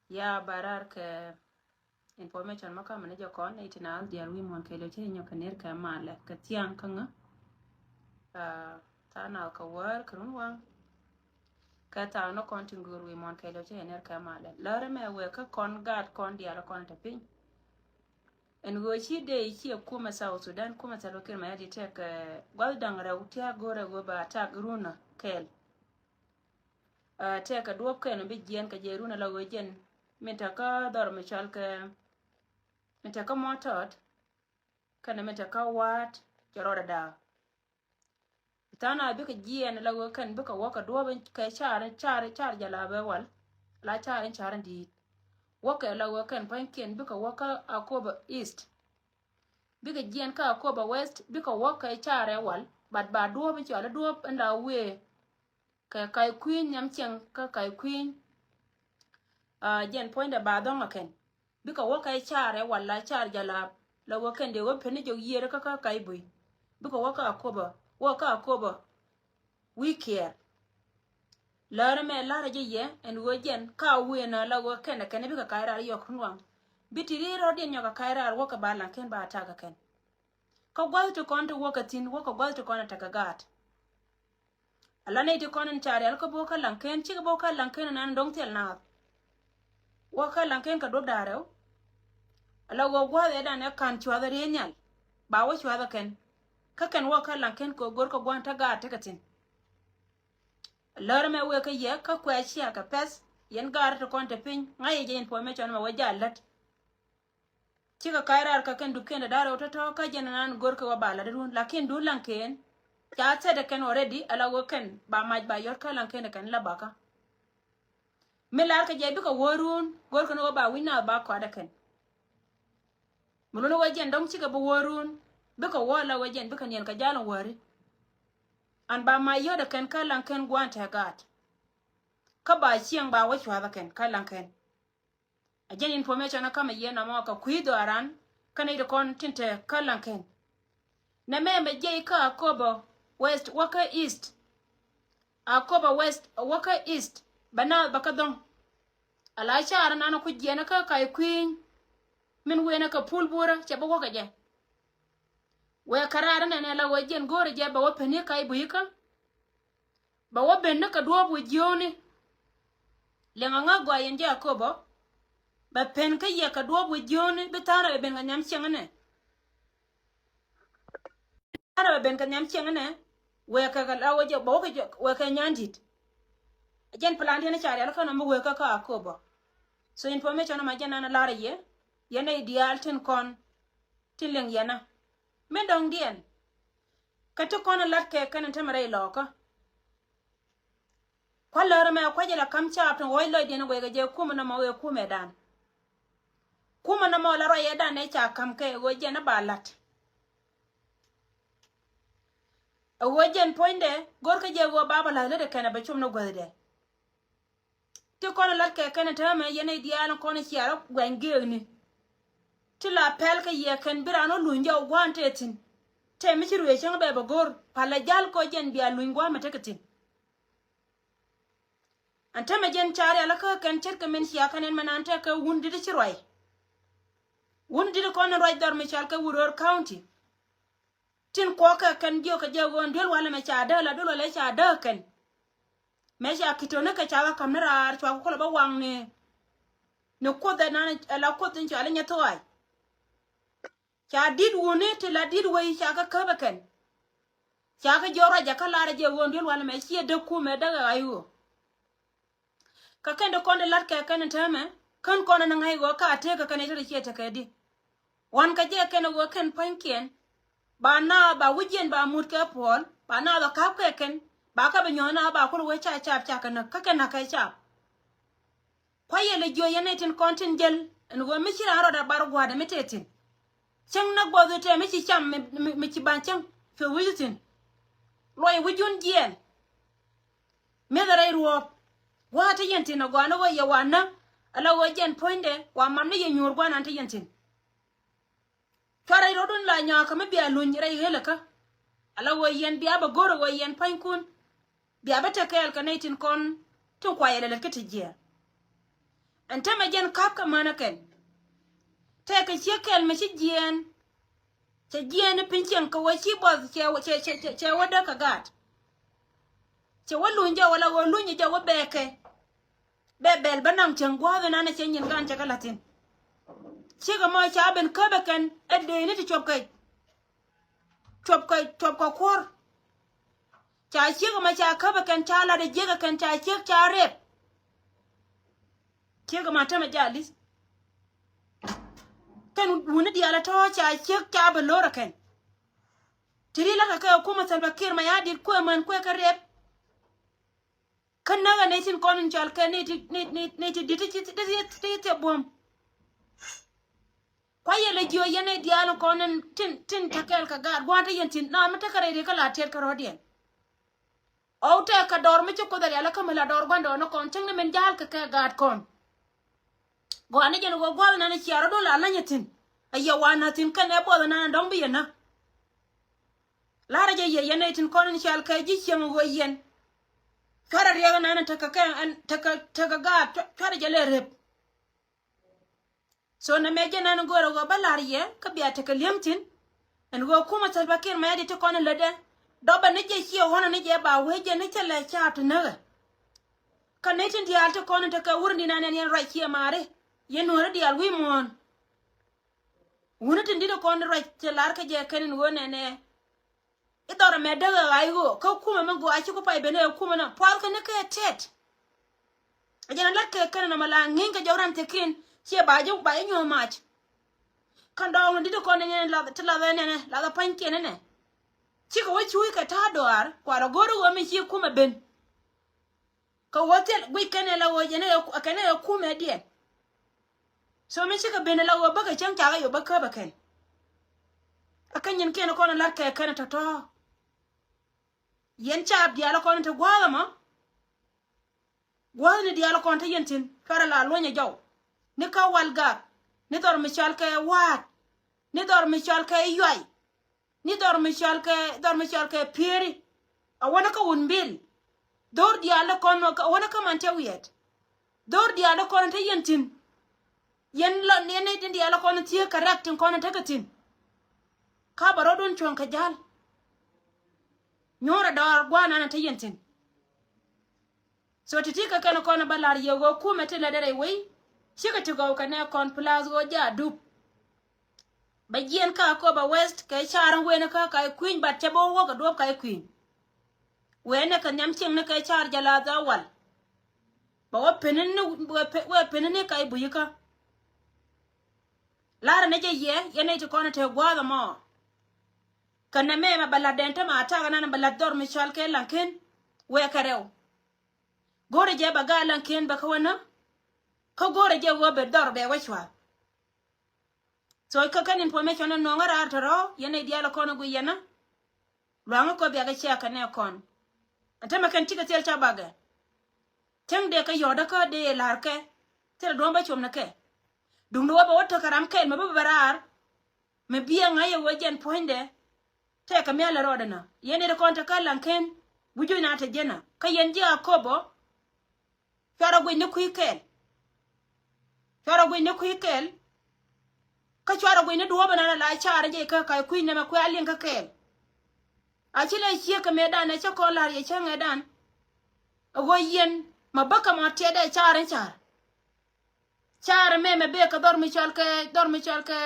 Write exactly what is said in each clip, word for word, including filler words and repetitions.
Ya ba raar kɛ information mɔ kamɛ ni jɛ kɔn ni ti naath diaal wi̱i̱ muɔ̱ɔ̱n kɛɛliw cä inyɔ kɛ ner kɛ malɛ kɛ thiaŋ kä ŋä. Tha̱a̱ŋ naath kɛ wäär kɛ run waŋ. Kɛ tha̱a̱ŋ ni kɔn tin go̱o̱r wi̱i̱ muɔ̱ɔ̱n kɛɛliw cä inyɔ ner kɛ malɛ lärɛ mɛ wee kä kɔn gaat kɔn diaal kɔn te piny. Ɛn ɣöö ci dee ci ɛ kumɛ South Sudan kumɛ Salva Kiir Mayardit tɛk gua̱th da̱ŋ rɛw tia̱a̱ go̱o̱rɛ ɣöö ba attack runä kɛɛl. Tɛkɛ duɔ̱ɔ̱p kɛn bi jiɛn kɛ jɛ run ala ɣöö jɛn min tɛkä dhɔr mi cɔal kɛ min tɛkä mɔtɔt kɛnɛ min tɛkä wa̱a̱t cɛ rɔɔdɛ da̱a̱. Tha̱a̱ŋ naath bikɛ jiɛn ala ɣöö kɛn bikɛ wä kɛ duɔ̱ɔ̱p kɛ car car car jɛ la bɛ wal la car in car in di̱i̱t. Wäkɛ ala ɣöö kɛn pa̱nykiɛn bikɛ wä kä Akobo East. Bikɛ jiɛn kä Akobo West bikɛ wä kɛ car ɛ wal but ba duɔ̱ɔ̱p in cɔal i̱ duɔ̱ɔ̱p in la wëë. Kɛ ka̱y kui̱ny nhiam cieŋ kä ka̱y kui̱ny. Jɛn puɔ̱nydɛ ba dhɔ̱ŋ ɛ kɛn bikɛ wä kɛ car ɛ wal la car jɛ la la wä kɛn dee wä pen ni jɔk yiëër kä kä ka̱y bui̱. Bikɛ wä kä Akobo wä kä Akobo wi̱i̱ kiɛɛr. Lärä mɛ la̱rä jɛ yɛ ɛn ɣöö jɛn ka wëë nä la ɣöö kɛn ɛ kɛn bikɛ ka̱y raar yɔk run waŋ. Bi ti ri rɔ̱diɛn nyɔk kɛ ka̱y raar wäkɛ ba laŋ kɛn ba attack ɛ kɛn. Kä gua̱th ti kɔn ti wäkɛ thi̱n wäkɛ gua̱th ti kɔn ɛ tekɛ gaat. Ala nɛy ti kɔn in ca rial kä bo̱o̱k kä laŋ ken cikɛ bo̱o̱k kä laŋ ken in an do̱ŋ thil naath. Wä kä laŋ ken kɛ duɔ̱p da̱a̱ rɛw. Ala wä gua̱a̱th ɛ dan ɛ ka̱n cua̱th ɛ riey nhial ba wä cua̱th ɛ kɛn. Kä kɛn wä kä laŋ ken kɛ go̱r kɛ gua̱a̱n te gaat tekɛ thi̱n. Lär mɛ wëë kä yɛ kä kuɛ cia kɛ pɛth yɛn gaat ti kɔn te piny ŋa̱c yɛ jɛ information mɛ wä jaa lät. Cikɛ ka̱c raar kä kɛn dup kɛn dee da̱r rɛw tɔ̱tɔ̱ kä jɛn nan go̱rkɛ wä ba lat run lakin duun laŋ ken. Ca thɛt kɛn already ala wä kɛn ba mac ba yɔt kä laŋ ken kɛn la bakä. Mi lar kɛ jɛ bikɛ wä run go̱rkɛ ni wä ba wi̱c naath ba kɔat kɛn. Mi luni wä jɛn dɔ̱ŋ cikɛ bi wä run bikɛ wä ala wä jɛn bikɛ niɛn kɛ jal wäri. An ba mac yɔt kɛn kä laŋ ken gua̱n tɛ gaat. Kä ba cieŋ ba wä cuath kɛn kä laŋ ken. A jɛn information a kamɛ yɛn amɔ kɛ kui̱ dhɔaran kä nɛy ti kɔn tin te kä laŋ ken. Nɛ mɛ mɛ jiɛc kä Akobo West wäkä East. Akobo West wäkä East bɛ naath bɛ kä dhɔŋ. Ala car nan ku jiɛn kä ka̱y kui̱ny. Min wen kä pul burä cɛ bä wäkä jɛ. Wee kɛ raar nɛn ɛ la wee jiɛn go̱o̱rɛ jɛ bɛ wä peni ka̱y bui̱kä. Bɛ wä ben ni kɛ duɔ̱ɔ̱p wi̱i̱ jiööni. Liɛŋ aŋä gɔaa yɛn jɛ Akobo. Bɛ pen kä yɛ kɛ duɔ̱ɔ̱p wi̱i̱ jiööni bi tha̱a̱n rɛw ben kɛ nhiam cieŋni. Tha̱a̱n rɛw ben kɛ nhiam cieŋni. Wee kɛ kɛ la wee jɛ bɛ wä kɛ jɛ wee kɛ nyan di̱t. Jɛn plan diɛn ca rial kä nɔmɔ wee kä kä Akobo. So information ma jɛn nan lar yɛ yɛn nɛy diaal tin kɔn tin liŋ yɛn a. Min dɔ̱ŋ diɛn. Kä ti kɔn in lat kɛ kɛn in te mi rɛy lɔɔkä. Kua̱ lär mɛ kua̱c ilɛ ka̱m caap tin ɣɔ̱c lɔcdiɛn in guɛckɛ jɛ kumɛ nɔmɔ ɣöö kumɛ dan. Kumɛ nɔmɔ la ruacɛ dan ɛ ca ka̱m kɛ ɣöö jɛn in ba la̱t. Ɛ ɣöö jɛn puɔ̱nydɛ go̱rkä jɛ ɣöö ba bä la̱th lätdɛ kɛn ɛ bɛ com ni guäthdɛ. Ti kɔn lat kɛ kɛn täämɛ yɛn i̱ diaal kɔn i̱ ciaarä guɛny geekni. Ti la pɛl kɛ yɛ kɛn bi raan wä luny jɔw gua̱a̱n tëë thi̱n. Tëë mi ci ruëë cäŋ bɛ bɛ go̱r palä jal kɔ jɛn bia luny gua̱a̱n mɛ tekɛ thi̱n. An täämɛ jɛn ca̱r yalä kä kɛn ce̱tkɛ min cia kɛn ɛn mɛ naan tɛk kɛ wun di̱t ci ruac. Wun di̱t kɔn in ruac dhɔr mi cal kɛ Uror County. Tin kuɔkɛ kɛn jiök kɛ jɛ ɣöö duel walɛ mɛ ca dääk la duel walɛ ca dääk kɛn. Mɛ ca ki̱t toni kɛ ca kä ka̱m ni raar cua kɛ kulɛ bä waŋni. Ni kuoth ɛ nan ɛ la kuoth in cɔal inyɛ thua̱a̱c. Ca di̱t wuni ti la di̱t wei ca kä käpɛ kɛn. Ca kä jiök ruacɛ kä lar ɛ jɛ ɣöö duel walɛ mɛ ciɛ däk kumɛ däk ɛ ɣa̱c ɣöö. Kä kɛn ti kɔn ti la̱t kɛ kɛn täämɛ kän kɔn ni ŋa̱c ɣöö ka tëëk kɛ kɛn i̱ te ti ciɛ tekɛ di. Wan kɛ jɛ kɛn ɣöö kɛn pua̱nykiɛn ba naath ba wi̱cdiɛn ba mut kɛ puɔl ba naath ba ka̱p kɛ kɛn ba kɛ bi nyuɔ̱th naath ba kul wee ca caap ca kɛ näk kä kɛn näk kɛ caap. Kua̱c yɛ lɛ jiö yɛn nɛy tin kɔn tin jäl ɛn ɣöö mi ci raan rɔɔdɛ bar gua̱a̱dɛ mi tëë thi̱n. Cäŋ näk buɔth i̱ tëë mi ci cam mi, mi, mi ci ba̱ny cäŋ cuɛ wi̱c thi̱n. Luɔc wi̱cdun jiɛɛn. Mi̱eth rɛy ruɔ̱ɔ̱p. Gua̱a̱ te yɛn thi̱n agɔaa ni ɣöö yɛ wa näk ala ɣöö jɛn puɔ̱nydɛ wa mam ni yɛ nyuur gua̱a̱ nan te yɛn thi̱n. Cuarɛ rɔ̱dun la nyɔakä mi bia luny rɛy ɣelekä. Ala ɣöö yɛn bia bä go̱rä ɣöö yɛn pa̱nykun. Bia bä te kɛɛl kɛ nɛy tin kɔn tin kuayɛ lɛ lät kä ti jiɛ. Ɛn tämɛ jɛn ka̱p kɛ mänä kɛn. Tëëkɛ ciek kɛl mi ci jiɛɛn. Cɛ jiɛɛn ni piny cieŋ kɛ wä ci buɔth cɛ, cɛ, cɛ, cɛ, cɛ wä däk kɛ gaat. Cɛ wä luny jɛ wala ɣöö luny jɛ wä bɛɛkɛ. Bɛ bɛl bä naŋ cieŋ gua̱a̱th inan cɛ nyin gan cɛ kɛ la̱thin. Ciek ɛmɔ ca ben käpɛ kɛn ɛ dee ni ti cuɔp kɛ. Cuɔp kɛ, cuɔp kɛ kuɔr. Ca ciek ɛmɔ ca käpɛ kɛn ca lat ɛ jiäkɛ kɛn ca ciek ca rep. Ciek ɛmɔ tämɛ jɛ a li̱th. Kɛn wuni diaal ɛ tɔ̱ ca ciek ca bɛ lo̱r ɛ kɛn. Ti ri lakä kɛ kumɛ Salva Kiir Mayardit kuɛ män kuɛ kɛ rep. Kä näk ɛ nɛy tin kɔn in cɔal kɛ nɛy ti, nɛy, nɛy, nɛy ti di̱t ti, ti, ti, ti, ti buɔ̱m. Kua yɛ lɛ jiö yɛn nɛy diaal kɔn in tin, tin te kɛɛl kɛ gaat gua̱a̱n te yɛn tin na mi te kɛ rɛy ri kä la tiɛt kɛ rɔ̱diɛn. Ɔw tɛk kɛ dɔɔr mi ci Kuoth ɛ rial kä mi la dɔɔr gua̱ndɔɔŋni kɔn cäŋ ni min ja̱a̱l kɛ kɛ gaat kɔn. Gɔaa ni jɛn ɣöö gua̱a̱th nan cia rɔ̱dun la länyɛ thi̱n. A yɛ wa na̱ thi̱n kɛn ɛ buɔth nan dɔ̱ŋ bi yɛ na̱. La̱rä jɛ yɛ yɛn nɛy tin kɔn in cɔal kɛ ji̱ cieŋ ɣöö yɛn. Cuarɛ riɛk nan tekɛ kɛ, tekɛ, tekɛ gaat, cua-, cuarɛ jɛ lɛ rep. So nɛmɛ jɛ nan go̱o̱rɛ ɣöö bä la̱r yɛ kä bia tekɛ li̱em thi̱n. Ɛn ɣöö kumɛ Salva Kiir Mayardit ti kɔn in lätdɛ. Dɔpɛ ni jɛ ciɛ ɣɔ̱nɛ ni jɛ ba wee jɛ ni cɛ lɛ caap ti näkɛ. Kä ni tin diaal ti kɔn in tekɛ wurni nan ɛn yɛn ruac ciɛ maari. Yɛn nuɔ̱ɔ̱ri diaal wi̱i̱ muɔ̱ɔ̱n. Wuni tin di̱t kɔn in ruac cɛ la̱r kä jɛ kɛn in ɣöö nɛnɛ. I̱ dhɔr ɛmɛ däk ɛ ɣa̱c ɣöö kä kumɛ mi gɔaa ci ku pay ben ɛ kumɛ nɔ puath kɛ ni kɛ tɛt. A jɛn a lat kɛ kɛn nɔmɔ la ŋi̱i̱ŋ kɛ jɔk ran thiɛkin ciɛ ba jɛ ba jɛ nyuɔ̱th mac. Kɛn dɔɔŋ ni di̱t kɔn ni nyɛn lath ti lath ɛ nɛnɛ lath ɛ pa̱nykiɛn ɛnɛ. Cikɛ wä cuuc kɛ ta̱a̱ dɔaar kuarɛ go̱r ɣöö mi ci kumɛ ben. Kɛ wä thil guic kɛn ɛ la ɣöö jɛn ɛ kɛn ɛ kumɛ diɛn. So mi cikɛ ben ɛ la ɣöö bäkɛ cäŋ cakɛ yop bä käp ɛ kɛn. Ɛ kä nyinkiɛn kɔn ɛ lat kɛ kɛn ɛ tɔ̱tɔ̱. Yɛn caap diaal kɔn te gua̱a̱th ɛmɔ. Gua̱a̱th ni diaal kɔn te yɛn thi̱n cuarɛ la luɔ̱nyɛ jɔw. Ni kä wal gak ni dhɔr mi cɔal kɛ wa̱a̱t ni dhɔr mi cɔal kɛ yuay ni dhɔr mi cɔal kɛ dhɔr mi cɔal kɛ pieri. A wänä kä wun bil dhor diaal kɔn a wänä kä man te wiɛt. Dhor diaal kɔn te yɛn thi̱n. Yɛn lɔ yɛn ni diaal kɔn thiee kɛ rɛk tin kɔn tekɛ thi̱n. Ka bɛ rɔ̱dun cuɔ̱ŋ kɛ ja̱l. Nyuurɛ dɔɔr gua̱a̱r nan te yɛn thi̱n. So ti̱ti̱ kɛ kɛn kɔn bä la̱r yɛ ɣöö kumɛ ti lɛ derɛ wei. Cikɛ ti gɔw kɛ nɛ kɔn plus ɣöö jɛ a dup. Bɛ jiɛn ka kɔ bɛ west kɛ car wen kä ka kui̱ny bat cɛ bä wä kɛ duɔ̱p ka kui̱ny. Wee nɛ kɛ nhiam cieŋ ni kɛ car jɛ la dhɛ wal. Bɛ wä peni ni wee pe-, wee peni ni ka i̱ buyi kä. La̱rä ni jɛ yɛ yɛn nɛy ti kɔn te gua̱a̱th ɛmɔ. Kɛ nɛ mɛ mɛ bɛ la̱t dɛn te ma ta̱a̱ kɛ nan bɛ la̱t dhɔr mi cɔal kɛ Laŋken. Wee kɛ rɛw. Go̱rɛ jɛ bɛ gaa Laŋken bɛ kä wä nä. Kä go̱rɛ jɛ wä bɛ dhɔr bɛ wä cua̱th. So kä kɛn information ni nɔŋä raar tɔ̱rɔ̱ yɛn nɛy diaal kɔn gui yɛn nä. Luaŋä kɔ biakɛ cia kɛ nɛ kɔn. Ɛn tämɛ kɛn cikɛ thil ca bakɛ. Cäŋ dee kɛ yɔ̱ɔ̱dä kä dee la̱rkɛ. Thilɛ duɔ̱ɔ̱m bä com ni kɛ. Duundɛ wä bɛ wä tekɛ ram kɛl mɛ bä bɛ raar. Mɛ biɛ ŋa̱c yɛ wee jɛn puɔ̱nydɛ. Tɛkɛ mialɛ rɔɔdɛ nä yɛn nɛy ti kɔn te kä Laŋken. Wi̱c juc na te jiɛn nä kä yɛn ji̱ a köpɔ. Cuarɛ guic ni kui̱ kɛɛl. Cuarɛ guic ni kui̱ kɛɛl. Kä cuarɛ guic ni duɔ̱ɔ̱p ɛnɔnɔ la car jɛ kä ka̱c kui̱ nɛmɛ kuɛ a liŋ kä kɛɛl. A ci lɛ ciek kɛ mëëdan ɛ cä kɔn la̱r yɛ cäŋ ɛ dan. Ɛ ɣöö yɛn ma bäkɛ ma tiɛt ɛ car in car. Car ɛmɛ mɛ bee kɛ dhɔr mi cɔal kɛ dhɔr mi cɔal kɛ.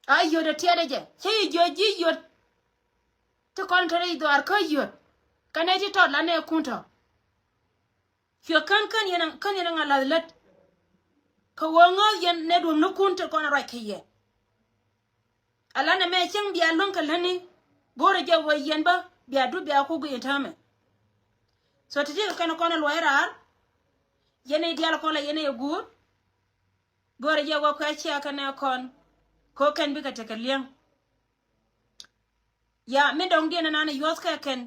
A yöt ɛ tiɛt ɛ jɛ cä yi jiö ji̱ yöt. Ti kɔn te rɛy dhɔaar kä yöt. Kɛ nɛy ti tɔt la nɛɛkun tɔ̱. Cuɛ kän kän yɛn kän yɛn ŋa lath lät. Kɛ ɣöö ŋääth yɛn nɛ duɔ̱m ni kun te kɔn ruac kɛ yɛ. Ala nɛ mɛ cieŋ bia luäŋ kɛ lätni. Go̱o̱rɛ jɛ ɣöö yɛn bä bia dup bia ku guic in täämɛ. So ti̱ti̱ kɛ kɛn kɔn ɛ luɔc raar. Yɛn i̱ diaal kɔn la yɛn i̱ guur. Go̱o̱rɛ jɛ ɣöö kuɛ cia kɛn ɛ kɔn. Kɛ ɣöö kɛn bikɛ tekɛ li̱eŋ. Ya mi dɔ̱ŋdiɛn ɛnan ɛ yuɔ̱th kɛ kɛn.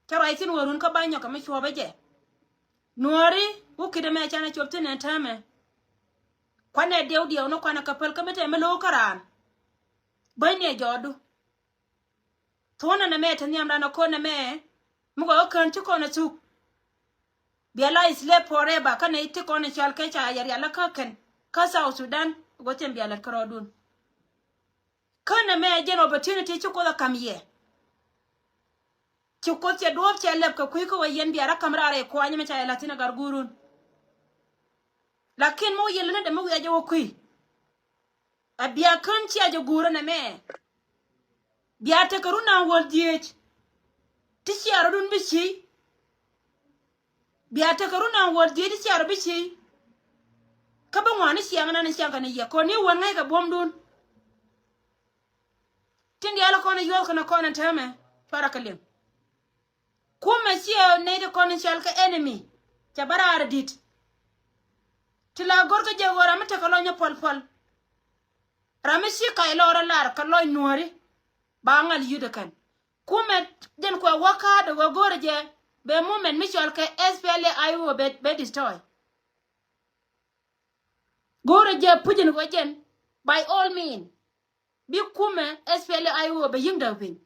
Cä ruac thi̱n wä run kä ba nyɔk kɛ mi cuɔpä jɛ. Nuɔ̱ɔ̱ri wä ki̱t ɛmɛ canɛ cop thi̱n ɛn täämɛ. Kuanɛ diɛw diɛw ni kuanɛ kɛ päl kä mi tɛmɛ lo̱o̱ kä raan. Bäny ni ɛ jɔɔdu. Thuɔ̱n ɛn ɛmɛ te nhiamdan ɛ ko̱n ɛmɛ. Mi gɔɔ kään ci kɔn ɛ thuk. Bia la slave forever. Kä nɛy ti kɔn i̱ cɔal kɛ ca yɛ rial kä kɛn kä South Sudan. Go̱ thiɛn bia lät kärɔɔdun. Kä nɛmɛ jɛn opportunity ci Kuoth ɛ ka̱m yɛ. Ci Kuoth cɛ duɔ̱ɔ̱p cɛ lɛp kɛ kui̱ kä wä yɛn bia rɔ ka̱m raar ɛ kuany mɛ ca yɛ la̱th thi̱n ɛ gar guurun. Lakin mi wä yɛl ni dee mi wiac ɛ wä kui̱. A bia kän cia jɛ guurä nɛmɛ. Bia tekɛ run an wäl dhieec. Ti cia rɔdun bi ci. Bia tekɛ run an wäl dhieec ti cia rɔ bi ci. Kä bi ŋuan ni ciaŋ nan ni ciaŋ kɛ ni yɛ kɔn ni wän ŋäc kɛ buɔ̱mdun. Tin diaal kɔn yuɔth kɛn kɔn ɛn täämɛ cuarɛ kɛ liŋ. Kumɛ ciɛ nɛy ti kɔn in cɔal kɛ enemy. Cɛ bä raar dit. Ti la go̱r kä jɛ ɣöö ram mi tekɛ lɔny ɛ pɔl pɔl. Ram mi ci kac lɔɔr ɛ lar kɛ lɔny nuɔ̱ɔ̱ri. Ba ŋal yut ɛ kɛn. Kumɛ jɛn kuɛ wä ka̱a̱t ɛ ɣöö go̱rɛ jɛ bɛ moment mi cɔal kɛ S P L A I O bɛ, bɛ destroy. Go̱rɛ jɛ puc in ɣöö jɛn by all mean. Bi kumɛ S P L A I O bɛ yi̱ŋ däk piny.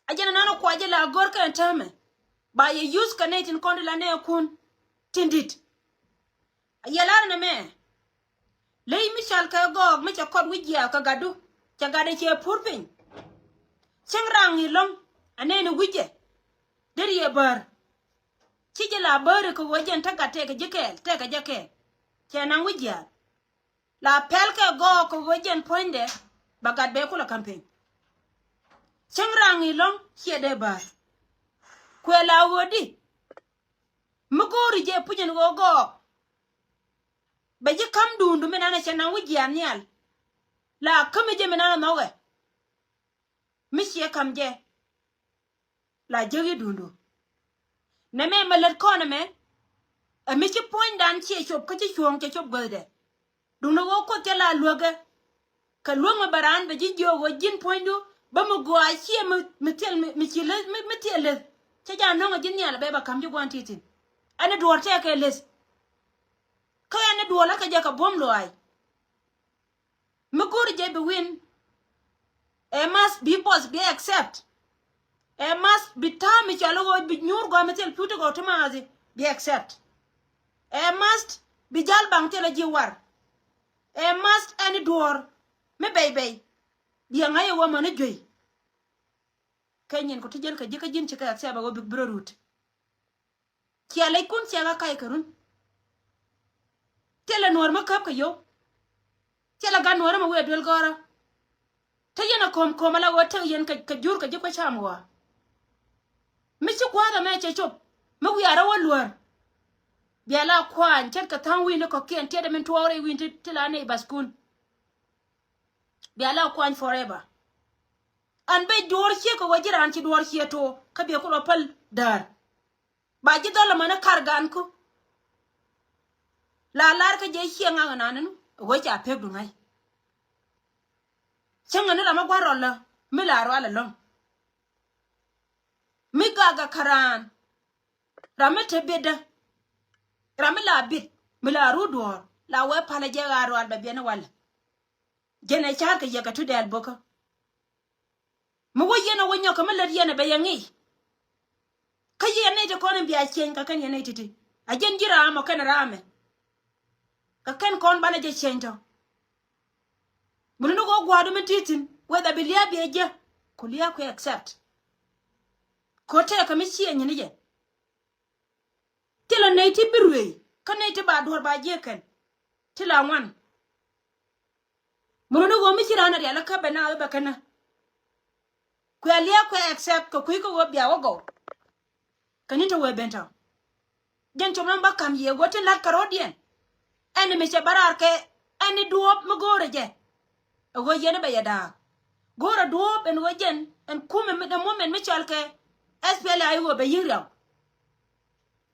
A jɛn anɔnɔ kuac jɛ la gör kɛn täämɛ. Ba yɛ use kɛ nɛy tin kɔn ti la nɛɛkun tin di̱t. A yɛ lar nɛmɛ. Ley mi cɔal kɛ gɔɔk mi cɛ kɔt wi̱c jiaath kɛ gatdu. Cɛ gatdɛ cɛ pur piny. Cäŋ raŋ i̱ lɔ̱ŋ a nɛɛni wi̱cɛ. Deri yɛ bäär. Ci jɛ la bäär kɛ ɣöö jɛn te gat tɛkɛ ji̱ kɛɛl, tɛkɛ jɛ kɛɛl. Cɛ naŋ wi̱c jiaath. La pɛl kɛ gɔɔk kɛ ɣöö jɛn puɔ̱nydɛ ba gat bɛ kulɛ campaign. Cäŋ raŋ i̱ lɔ̱ŋ ciɛ dee bäär. Kuɛ la ɣöö di mi go̱o̱ri jɛ puc in ɣöö gɔɔk. Bɛ ji̱ ka̱m duundu mi nanɛ cɛ naŋ wi̱c jiaath nhial. La kämi jɛ mi nanɛ nhɔkɛ. Mi ciɛ ka̱m jɛ. La jäk i̱ duundu. Nɛmɛ mɛ lät kɔn ɛmɛ. Ɛ mi ci puɔ̱nydan ciɛ cop kä ci cuɔ̱ɔ̱ŋ cɛ cop guäthdɛ. Duundɛ ɣöö Kuoth cɛ la luäkɛ. Kɛ luäk mi bɛ raan bɛ ji̱ jiök ɣöö ji̱n puɔ̱nydu bä mi gɔaa ciɛ mi, mi thil mi, mi ci leth, mi, mi thil leth. Cɛ jɛ anɔ̱ŋ ɛ ji̱ nhial ɛ bɛ bɛ ka̱m ji̱ gua̱n ti̱ti̱n. Ɛn ɛ duɔ̱ɔ̱r tɛkɛ leth. Kä ɛn ɛ duɔ̱ɔ̱r lä kɛ jɛ kɛ buɔ̱m luaac. Mi go̱o̱ri jɛ bi win. Ɛ math bi both bi accept. Ɛ math bi ta̱a̱ mi cɔal i̱ ɣöö bi nyuur gɔaa mi thil pi̱w ti gɔw ti maathi bi accept. Ɛ math bi jal baŋ thil a ji̱ war. Ɛ math ɛn i̱ duɔ̱ɔ̱r mi bɛy bɛy. Bi aŋa̱c i̱ ɣöö mäni juey. Kɛ nyin ku ti jɛn kɛ ji̱ kä ji̱n ci kɛ accept ɛ ɣöö bi bi rɔ rut. Cia lɛckun cia ɣä kac kɛ run. Thilɛ nuɔ̱ɔ̱r mi käp kɛ yio̱w. Thilɛ gat nuɔ̱ɔ̱r mi wëë duel gɔ̱rä. Te yɛn a ko̱m ko̱m ala ɣöö tek yɛn kɛ, kɛ jur kɛ ji̱ kuec cam ɣɔaa. Mi ci gua̱a̱th ɛmɛ cɛ cop mi wiaarä wä luäär. Bia la kuany ce̱tkɛ tha̱a̱ŋ wi̱i̱ni kɔ̱kiɛn tiɛtdɛ min tuɔɔk rɛy wi̱i̱ni ti, ti la neighbourskun. Bia la kuany forever. An ben duɔ̱ɔ̱r ciek kɛ ɣöö ji̱ raan ci duɔ̱ɔ̱r ciek to̱o̱k kä biɛ kulɔ päl däär. Ba ji̱ dhɔl amäni kar ganku. La lar kä jɛ ciɛ ŋaŋ naninu ɛ wee ca pek duŋa̱c. Cäŋ ani ram mi gua̱n rɔl lä mi la rual ɛlɔ̱ŋ. Mi gak gak kä raan. Ram mi te bitdä. Ram mi la bit mi la ru duɔ̱ɔ̱r la wee palä jɛ ɣaar rual bɛ biɛn walɛ. Jɛn ɛ ca̱a̱r kɛ yɛ kɛ tu dɛɛl bokä. Mi wä yɛn ɛ wä nyɔk kɛ mi lät yɛn ɛ bɛ yɛ ŋi̱i̱c. Kä yɛn nɛy ti kɔn in bia cieny kɛ kɛn yɛn nɛy ti̱ti̱. A jɛn ji̱ raam ɔ kɛn raamɛ. Kɛ kɛn kɔn banɛ jɛ cieny tɔ. Mi luni kɛ wä gua̱a̱du mi ti̱i̱ thi̱n whether bi lia̱a̱ biɛ jiä. Ku lia̱a̱ kuɛ accept. Kɛ tɛɛkä mi cieny ni jɛ. Thilɛ nɛy ti bi ruëëc kä nɛy ti ba duɔ̱ɔ̱r ba jiëëkɛn. Ti la ŋuan. Mun ni ɣöö mi ci raan a rial kä bɛ naath bɛ känä. Kuɛ liɛɛk kuɛ accept kɛ kui̱ kä ɣöö bia wä gɔw. Kɛ ni te wee ben tɔ. Jɛn com ram bä ka̱m yiëë ɣöö tin la̱t kɛ ro̱diɛn. Ɛn mi cɛ bä raar kɛ ɛn i̱ duɔ̱ɔ̱p mi go̱o̱rɛ jɛ. Ɛ ɣöö yɛn i̱ bɛ yɛ da̱a̱k. Go̱o̱rɛ duɔ̱ɔ̱p ɛn ɣöö jɛn ɛn kumɛ mi dɛ moment mi cɔal kɛ S P L A I O bɛ yi̱k riaw.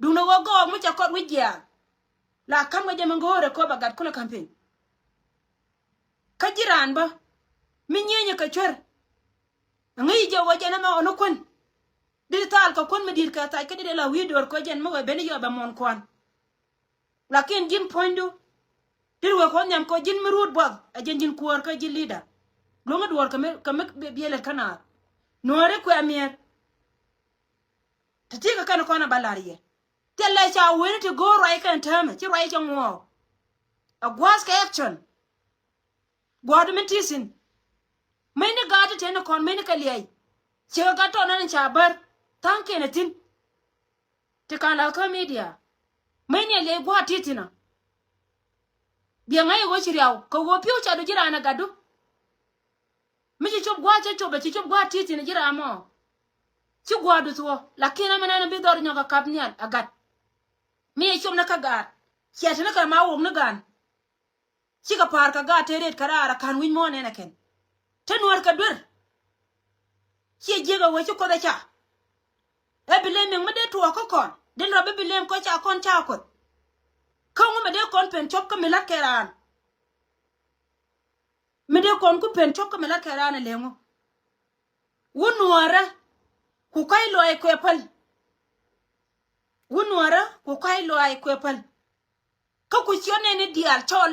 Duundɛ ɣöö gɔɔk mi cɛ kɔt wi̱c jiaath. La ka̱m kɛ jɛ mi go̱o̱rɛ kɔ bɛ gat kulɛ campaign. Kä ji̱ raan bä mi nyienyɛ kɛ cuer. Ŋäc jɛ ɣöö jɛn ɛmɛ ɣɔni kuän. Dit thal kɛ kuän mi di̱i̱t kɛ thac kä dit ɛ la wi̱i̱ do̱r kɔ jɛn mi wee ben i̱ yɔɔp ɛ muɔ̱ɔ̱n kuan. Lakin ji̱n puɔ̱nydu dit wee kɔn nhiam kɔ ji̱n mi ruut buɔth ɛ jɛn ji̱n kuäär kä ji̱ leader. Luäŋä duɔ̱ɔ̱r kɛ mi, kɛ mi biɛ lät kä naath. Nuääri kuɛ mi̱eer. Ti ti kɛ kɛn kɔn a ba la̱r yɛ. Thilɛ ca wen ti go̱o̱r ruac kɛn täämɛ ci ruac cɛ ŋuɔɔk. A gua̱a̱th kɛ action. Gua̱a̱th min ti thi̱n. Meny ni gaat ti teni kɔn meny ni kɛ liɛy. Ciɛ kɛ gat tɔn ɛn ca bär tha̱a̱ŋ kiɛn ɛ thi̱n. Ti ka̱n la kä media. Meny ni ɛ liɛy gua̱a̱th ti thi̱n ɔ. Biɛ ŋäc ɛ ɣöö ci riaw kɛ ɣöö pi̱w ca du ji̱ raan ɛ gatdu. Mi ci cop gua̱a̱th cä cop ɛ ci cop gua̱a̱th ti thi̱n ji̱ raan mɔ. Ci gua̱a̱th du thuɔ̱ɔ̱ lakin ɛmɛ nɛn bi dhɔr nyɔk ɛ kap nhial ɛ gat. Mi ɛ cop ni kä gaat ciɛ te ni kɛ ma wok ni gaan. Cikɛ pa̱a̱r kɛ gaat te riet kɛ raar ɛ ka̱n wi̱c muɔ̱ɔ̱n ɛn ɛ kɛn. Te nuäär kɛ duer. Ciɛ jiäk ɛ wee ci kuoth ɛ ca. Ɛ bi lem mi̱ŋ mi dee tuɔɔk kä kɔn den rɔ bi bi lem kɔ ca kɔn ca kuoth. Kä ŋu mi dee kɔn pen cop kä mi la̱t kɛ raan. Mi dee kɔn ku pen cop kä mi la̱t kɛ raan ɛ leŋu. Wun nuɔɔrä ku ka̱c luaac kuɛ päl. Wun nuɔɔrä ku ka̱c luaac kuɛ päl. Kä ku ciöt nɛni diaal cɔl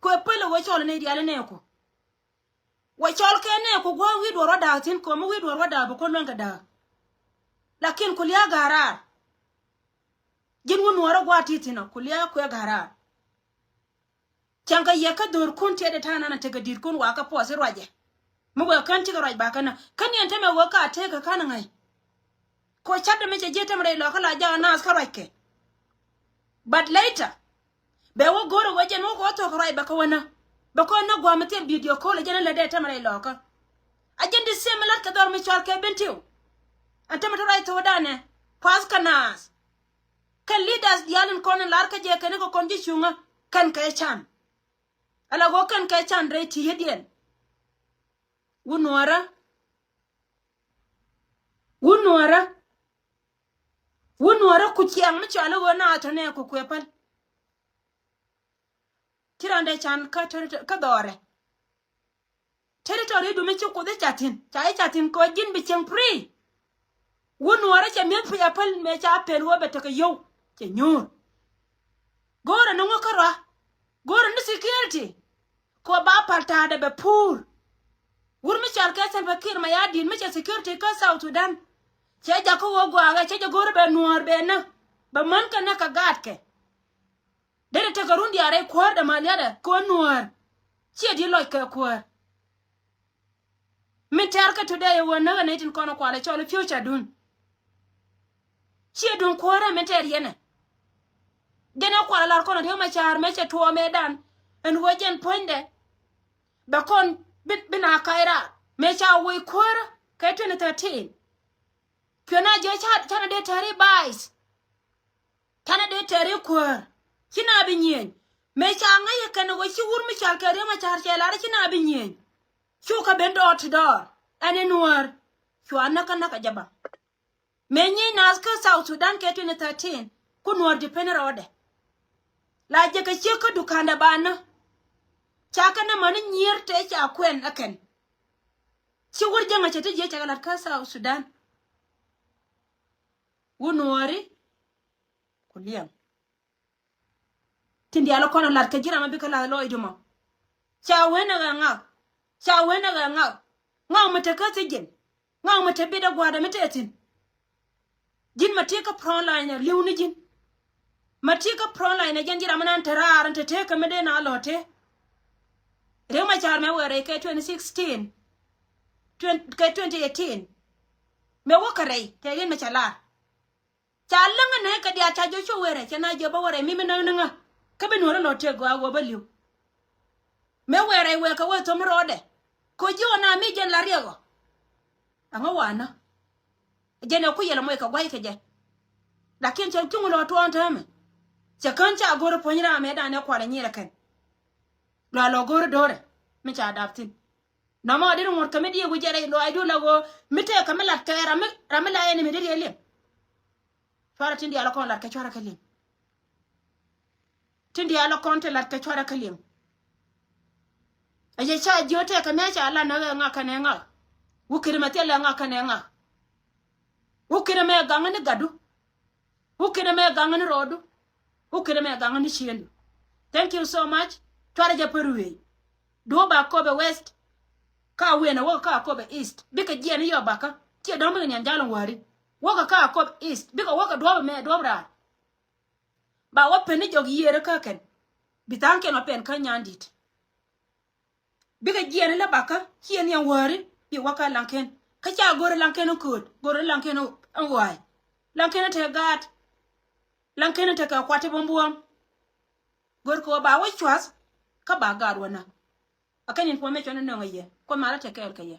kuɛ päl ɛ wä cɔl nɛy diaal nɛɛku. Wä cɔl kɛ nɛɛku gua̱a̱k wi̱i̱ duɔ̱ɔ̱r wä da̱a̱k thi̱n ko̱mi wi̱i̱ duɔ̱ɔ̱r wä da̱a̱k bi ko̱n luäŋ kɛ da̱a̱k. Lakin ku lia̱a̱ ga̱a̱r raar. Ji̱n wun nuɔɔrä gua̱a̱k ti thi̱n ɔ ku lia̱a̱ kuɛ ga̱a̱r raar. Cäŋ kɛ yɛ kä dho̱rkun tiɛt ɛ ta̱a̱ nan a tekɛ di̱tkun wakä puɔth i̱ ruacɛ. Mi wëë kän cikɛ ruac bakä nä kä niɛn tämɛ wä ka tëëkä ka̱n ŋäc. Ko ca̱t dämɛ cɛ ji̱ tämɛ rɛy lɔkä la jakä naath kä ruackɛ. But later bɛ wä go̱rɛ wä jɛn wä kɛ wä thok ruac bɛ kä wä nä. Bɛ kä wä nä gua̱a̱m mi thil video call ɛ jɛn ɛ lät dee tämɛ rɛy lɔkä. A jɛn di sim mi la̱t kɛ dhɔr mi cɔal kɛ ben tiw. Ɛn tämɛ te ruac thok danɛ kuath kä naath. Kɛn leaders diaal in kɔn in lar kä jɛ kɛn ikɛ kɔn ji̱ cuŋä kɛn kɛ can. Ala ɣöö kɛn kɛ can rɛy ti̱i̱ yädiɛn. Wun nuɔ̱ɔ̱rä. Wun nuɔ̱ɔ̱rä. Wun nuɔ̱ɔ̱rä ku ciaŋ mi cɔal i̱ ɣöö na tɔ̱nɛ ku kuɛ päl. Ci raan dee can kä territory kä dhɔrɛ. Territory du mi ci kuoth i̱ ca thi̱n ca i̱ ca thi̱n kɛ ɣöö ji̱n bi cieŋ free. Wun nuɔɔrä cɛ mi̱eth pia päl mëë ca pɛl wä bɛ tekɛ yio̱w cɛ nyuur. Go̱o̱rä ni ŋuäk kärɔa. Go̱o̱rä ni security. Kɛ ɣöö ba pal ta̱a̱dɛ bɛ puur. Wur mi cɔal kɛ Salva Kiir Mayardit mi cɛ security kä South Sudan. Cɛ jakä ɣöö gua̱a̱kɛ cɛ jɛ go̱o̱rä bɛ nuɔɔr bɛ nä bɛ män kɛ nä kɛ gaatkɛ. Derɛ tekɛ run diaal rɛy kuäär dämaaliatdɛ kɛ ɣöö nuäär. Ciɛ di lɔc kɛ kuäär. Min tɛ̈r kä today ɛ ɣöö näk ɛ nɛy tin kɔn ɛ kualɛ cɔl i̱ future dun. Ciɛ duŋ kuäärä min tɛ̈r yɛnɛ. Jɛn ɛ kualɛ lar kɔn ɛ Riek Machar mëë cɛ tuɔɔk mëëdan. Ɛn ɣöö jɛn puɔ̱nydɛ bɛ kɔn bi, bi na kac raar mëë ca wec kuäärä kɛ twenty thirteen. Piɔn a jiɛ ca, canɛ dee tɛ̈ri vice. Canɛ dee tɛ̈ri kuäär. Ci na bi nyieny. Mëë ca ŋäc ɛ kɛn ɛ ɣöö ci wur mi cɔal kɛ Riek Machar cɛ lar ci na bi nyieny. Cukɛ ben door to door. Ɛn in nuäär. Cua näk kä näk ɛ jɛ baŋ. Mëë nyieny naath kä South Sudan kɛ twenty thirteen. Ku nuäär di pen rɔɔdɛ. La jɛ kɛ ciek kä dukandɛ ba nä. Ca kɛ nä mäni nyier tëë ca kuɛn ɛ kɛn. Ci wur jäŋ a cɛ ti jiɛ cɛ kɛ la̱t kä South Sudan. Wun nuɔɔri ku liɛŋ. Tin diaal kɔn lat kɛ ji̱ ram mi bikɛ lath lɔɔcdu mɔ. Ca wen ɛ ɣɛ ŋak. Ca wen ɛ ɣɛ ŋak. Ŋak mi te kä thi̱ji̱n. Ŋak mi te bitdä gua̱a̱dɛ mi te thi̱n. Ji̱n ma ti kä front line ɛ li̱w ni ji̱n. Ma ti kä front line ɛ jɛn ji̱ ram mi nan te raar ɛn te te kä mi dee na lɔ te. Riek Machar mɛ wɛ rɛy kɛ twenty sixteen. Twen-, kɛ twenty eighteen. Mɛ wä kɛ rɛy kɛ rin mɛ ca lar. Ca läŋä nɛ kɛ diaal ca jiɔ cu wërɛ cɛ na jiɔ bä wërɛ mi mi näk näŋä. Kä bi nuɔrä lɔ tëk gɔaa wä bä li̱w. Mëë wërɛ wëë kɛ wä thom rɔɔdɛ. Kɛ jiɔ na mi jɛn la riɛk ɔ. Aŋä wanä. Jɛn ɛ ku yɛl ɛ moc kɛ gua̱c kɛ jɛ. Lakin cɛ cuŋ lɔ tuɔɔn täämɛ. Cɛ kän ca go̱r puɔ̱ny ram ɛ danɛ kualɛ nyirɛ kɛn. Lɔ lɔ go̱r do̱rɛ mi ca dap thi̱n. Nɔmɔ di ri ŋuɔ̱t kɛ mi diɛ wi̱c jɛ rɛy lɔaacdu la ɣöö mi tëëkä mi lat kɛ ram mi, ram mi la enemy di riɛ liŋ. Cuarɛ tin diaal kɔn lat kɛ cuarɛ kɛ liŋ. Tin diaal kɔn ti lat kɛ cuarɛ kɛ liŋ. A yɛ ca jiö tëëkä mi a ca lat nä ɣɛ ŋak kɛnɛ ŋak. Wukiri mɛ thilɛ ŋak kɛnɛ ŋak. Wukiri mɛ gaŋä ni gatdu. Wukiri mɛ gaŋä ni rɔɔdu. Wukiri mɛ gaŋä ni ciëndu. Thank you so much. Cuarɛ jɛ pär wëë. Duɔ̱ɔ̱p Akobo West. Ka wen a wäkɛ ka Akobo East. Bikɛ jiɛn i̱ yɔ bakä. Ciɛ dɔ̱ŋ bikɛ nian jal in wäri. Wäkɛ ka Akobo East. Bikɛ wäkɛ duɔ̱ɔ̱p ɛmɛ duɔ̱ɔ̱p raar. Ba wä pen ni jɔk yiëër kä kɛn. Bi tha̱a̱ŋkiɛn wä pɛn kä nyan di̱t. Bikɛ jiɛɛn lä bakä ciɛ ni ɛn wäri bi wä kä laŋken. Kä ca go̱ri laŋken in kööt, go̱ri laŋken in ɣɔaay. Laŋken in te gaat. Laŋken in te kɛ kuat ti buɔ̱m buɔ̱m. Go̱ri kɛ wä ba wä cuath kä ba gaat wä nä. A kɛn information in nöŋ a yɛ kuɔth malä te kɛɛl kɛ yɛ.